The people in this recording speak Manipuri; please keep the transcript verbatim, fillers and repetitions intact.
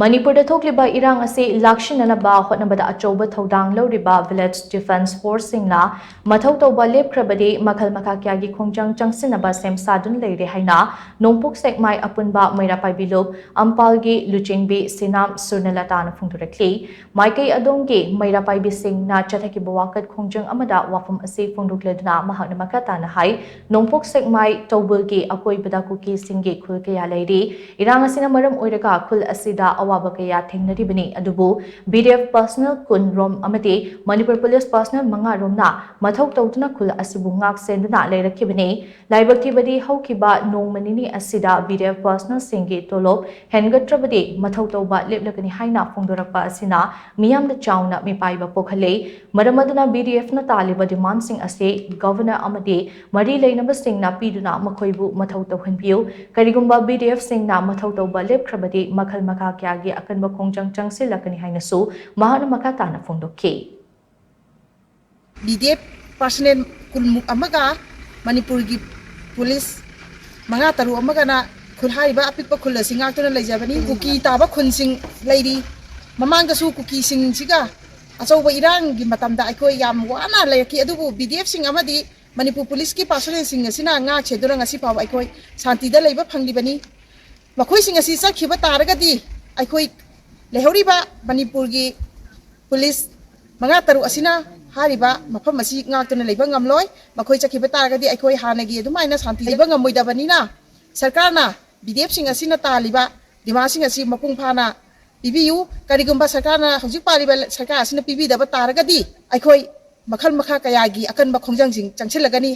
ꯃꯅꯤꯄꯨꯔꯗ ꯊꯣꯛꯂꯤꯕ ꯏꯔꯥꯡ ꯑꯁꯤ ꯂꯥꯛꯁꯤꯟꯅꯅꯕ ꯍꯣꯠꯅꯕꯗ ꯑꯆꯧꯕ ꯊꯧꯗꯥꯡ ꯂꯧꯔꯤꯕ Village Defence Forceꯁꯤꯡꯅ ꯃꯊꯧ ꯇꯧꯕ ꯂꯦꯞꯈ꯭ꯔꯕꯗꯤ ꯃꯈꯜ ꯃꯈꯥ ꯀꯌꯥꯒꯤ ꯈꯣꯡꯖꯪ ꯆꯪꯁꯤꯟꯅꯕ ꯁꯦꯝ ꯁꯥꯗꯨꯅ ꯂꯩꯔꯦ ꯍꯥꯏꯅ ꯅꯣꯡꯄꯣꯛ ꯁꯦꯛꯃꯥꯏ ꯑꯄꯨꯟꯕ ꯃꯩꯔꯥ ꯄꯥꯏꯕꯤ ꯂꯨꯞ ꯑꯝꯄꯥꯜꯒꯤ ꯂꯨꯆꯤꯡꯕꯤ ꯁꯤꯅꯥꯝ ꯁꯨꯔꯅꯂꯇꯥꯅ ꯐꯣꯡꯗꯣꯔꯛꯂꯤ꯫ ꯃꯥꯏꯀꯩ ꯑꯗꯣꯝꯒꯤ ꯃꯩꯔꯥ ꯄꯥꯏꯕꯤꯁꯤꯡꯅ ꯆꯠꯊꯈꯤꯕ ꯋꯥꯀꯠ ꯈꯣꯡꯖꯪ ꯑꯃꯗ ꯋꯥꯐꯝ ꯑꯁꯤ ꯐꯣꯡꯗꯣꯛꯂꯗꯨꯅ ꯃꯍꯥꯛꯅ ꯃꯈꯥ ꯇꯥꯅ ꯍꯥꯏ, ꯅꯣꯡꯄꯣꯛ ꯁꯦꯛꯃꯥꯏ ꯇꯧꯕꯜꯒꯤ ꯑꯀꯣꯏꯕꯗ ꯀꯨꯀꯤꯁꯤꯡꯒꯤ ꯈꯨꯜ ꯀꯌꯥ ꯂꯩꯔꯤ꯫ ꯏꯔꯥꯡ ꯑꯁꯤꯅ ꯃꯔꯝ ꯑꯣꯏꯔꯒ ꯈꯨꯜ ꯑꯁꯤꯗ ꯑꯋꯥꯕ ꯀꯌꯥ ꯊꯦꯡꯅꯔꯤꯕꯅꯤ, ꯑꯗꯨꯕꯨ B D F personnel ꯀꯨꯟ ꯔꯣꯝ ꯑꯃꯗꯤ ꯃꯅꯤꯄꯨꯔ ꯄꯨꯂꯤꯁ personnel ꯃꯉꯥ ꯔꯣꯝꯅ ꯃꯊꯧ ꯇꯧꯗꯨꯅ ꯈꯨꯜ ꯑꯁꯤꯕꯨ ꯉꯥꯛ ꯁꯦꯟꯗꯨꯅ ꯂꯩꯔꯛꯈꯤꯕꯅꯤ꯫ ꯂꯥꯏꯕꯛ ꯊꯤꯕꯗꯤ ꯍꯧꯈꯤꯕ ꯅꯣꯡꯃ ꯅꯤꯅꯤ ꯑꯁꯤꯗ B D F personnelꯁꯤꯡꯒꯤ ꯇꯣꯂꯣꯞ ꯍꯦꯟꯒꯠꯇ꯭ꯔꯕꯗꯤ ꯃꯊꯧ ꯇꯧꯕ ꯂꯦꯞꯂꯒꯅꯤ ꯍꯥꯏꯅ ꯐꯣꯡꯗꯣꯔꯛꯄ ꯑꯁꯤꯅ ꯃꯤꯌꯥꯝꯗ ꯆꯥꯎꯅ ꯃꯤꯄꯥꯏꯕ ꯄꯣꯛꯍꯜꯂꯦ꯫ ꯃꯔꯝ ꯑꯗꯨꯅ B D Fꯅ ꯇꯥꯜꯂꯤꯕ demandꯁꯤꯡ ꯑꯁꯤ Governor ꯑꯃꯗꯤ ꯃꯔꯤ ꯂꯩꯅꯕꯁꯤꯡꯅ ꯄꯤꯗꯨꯅ ꯃꯈꯣꯏꯕꯨ ꯃꯊꯧ ꯇꯧꯍꯟꯕꯤꯌꯨ꯫ ꯀꯔꯤꯒꯨꯝꯕ B D Fꯁꯤꯡꯅ ꯃꯊꯧ ꯇꯧꯕ ꯂꯦꯞꯈ꯭ꯔꯕꯗꯤ ꯃꯈꯜ ꯃꯈꯥ ꯀꯌꯥꯒꯤ ꯑꯀꯟꯕ ꯈꯣꯡꯖꯪ ꯆꯪꯁꯤꯜꯂꯛꯀꯅꯤ ꯍꯥꯏꯅꯁꯨ ꯃꯍꯥꯛꯅ ꯃꯈꯥ ꯇꯥꯅ ꯐꯣꯡꯗꯣꯛꯈꯤ꯫ B D F personnel ꯀꯨꯟꯃꯨꯛ ꯑꯃꯒ ꯃꯅꯤꯄꯨꯔꯒꯤ ꯄꯨꯂꯤꯁ ꯃꯉꯥ ꯇꯔꯨꯛ ꯑꯃꯒꯅ ꯈꯨꯜ, ꯍꯥꯏꯔꯤꯕ ꯑꯄꯤꯛꯄ ꯈꯨꯜ ꯑꯁꯤ ꯉꯥꯛꯇꯨꯅ ꯂꯩꯖꯕꯅꯤ꯫ ꯀꯨꯀꯤ ꯇꯥꯕ ꯈꯨꯟꯁꯤꯡ ꯂꯩꯔꯤ꯫ ꯃꯃꯥꯡꯗꯁꯨ ꯀꯨꯀꯤꯁꯤꯡꯁꯤꯒ ꯑꯆꯧꯕ ꯏꯔꯥꯡꯒꯤ ꯃꯇꯝꯗ ꯑꯩꯈꯣꯏ ꯌꯥꯝ ꯋꯥꯅ ꯂꯩꯔꯛꯈꯤ, ꯑꯗꯨꯕꯨ B D Fꯁꯤꯡ ꯑꯃꯗꯤ ꯃꯅꯤꯄꯨꯔ ꯄꯨꯂꯤꯁꯀꯤ personnelꯁꯤꯡ ꯑꯁꯤꯅ ꯉꯥꯛ ꯁꯦꯟꯗꯨꯅ ꯉꯁꯤ ꯐꯥꯎꯕ ꯑꯩꯈꯣꯏ ꯁꯥꯟꯇꯤꯗ ꯂꯩꯕ ꯐꯪꯂꯤꯕꯅꯤ꯫ ꯃꯈꯣꯏꯁꯤꯡ ꯑꯁꯤ ꯆꯠꯈꯤꯕ ꯇꯥꯔꯒꯗꯤ ꯑꯩꯈꯣꯏ ꯂꯩꯍꯧꯔꯤꯕ ꯃꯅꯤꯄꯨꯔꯒꯤ ꯄꯨꯂꯤꯁ ꯃꯉꯥ ꯇꯔꯨꯛ ꯑꯁꯤꯅ ꯍꯥꯏꯔꯤꯕ ꯃꯐꯝ ꯑꯁꯤ ꯉꯥꯛꯇꯨꯅ ꯂꯩꯕ ꯉꯝꯂꯣꯏ꯫ ꯃꯈꯣꯏ ꯆꯠꯈꯤꯕ ꯇꯥꯔꯒꯗꯤ ꯑꯩꯈꯣꯏ ꯍꯥꯟꯅꯒꯤ ꯑꯗꯨꯃꯥꯏꯅ ꯁꯥꯟꯇꯤ ꯂꯩꯕ ꯉꯝꯃꯣꯏꯗꯕꯅꯤꯅ ꯁꯔꯀꯥꯔꯅ B D Fꯁꯤꯡ ꯑꯁꯤꯅ ꯇꯥꯜꯂꯤꯕ demandꯁꯤꯡ ꯑꯁꯤ ꯃꯄꯨꯡ ꯐꯥꯅ ꯄꯤꯕꯤꯌꯨ꯫ ꯀꯔꯤꯒꯨꯝꯕ ꯁꯔꯀꯥꯔꯅ, ꯍꯧꯖꯤꯛ ꯄꯥꯜꯂꯤꯕ ꯁꯔꯀꯥꯔ ꯑꯁꯤꯅ ꯄꯤꯕꯤꯗꯕ ꯇꯥꯔꯒꯗꯤ ꯑꯩꯈꯣꯏ ꯃꯈꯜ ꯃꯈꯥ ꯀꯌꯥꯒꯤ ꯑꯀꯟꯕ ꯈꯣꯡꯖꯪꯁꯤꯡ ꯆꯪꯁꯤꯜꯂꯒꯅꯤ꯫